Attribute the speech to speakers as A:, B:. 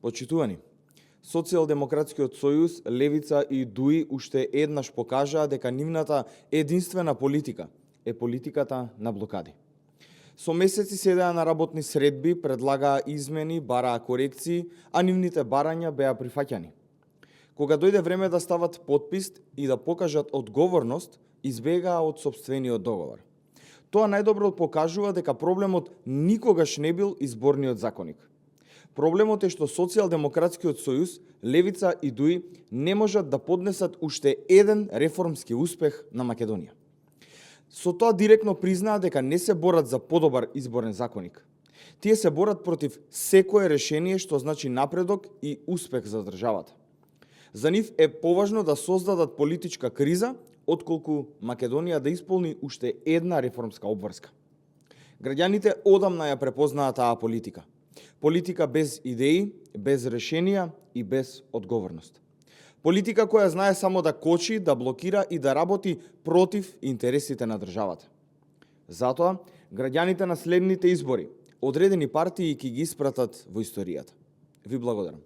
A: Почитувани, Социјалдемократскиот сојуз, Левица и ДУИ уште еднаш покажаа дека нивната единствена политика е политиката на блокади. Со месеци седеа на работни средби, предлагаа измени, бараа корекции, а нивните барања беа прифаќани. Кога дојде време да стават потпис и да покажат одговорност, избегаа од сопствениот договор. Тоа најдобро покажува дека проблемот никогаш не бил изборниот законник. Проблемот е што Социјалдемократскиот сојуз, Левица и ДУИ не можат да поднесат уште еден реформски успех на Македонија. Со тоа директно признаа дека не се борат за подобар изборен законник. Тие се борат против секое решение што значи напредок и успех за државата. За нив е поважно да создадат политичка криза, отколку Македонија да исполни уште една реформска обврска. Граѓаните одамна ја препознаа таа политика. Политика без идеи, без решенија и без одговорност. Политика која знае само да кочи, да блокира и да работи против интересите на државата. Затоа, граѓаните на следните избори, одредени партии ќе ги испратат во историјата. Ви благодарам.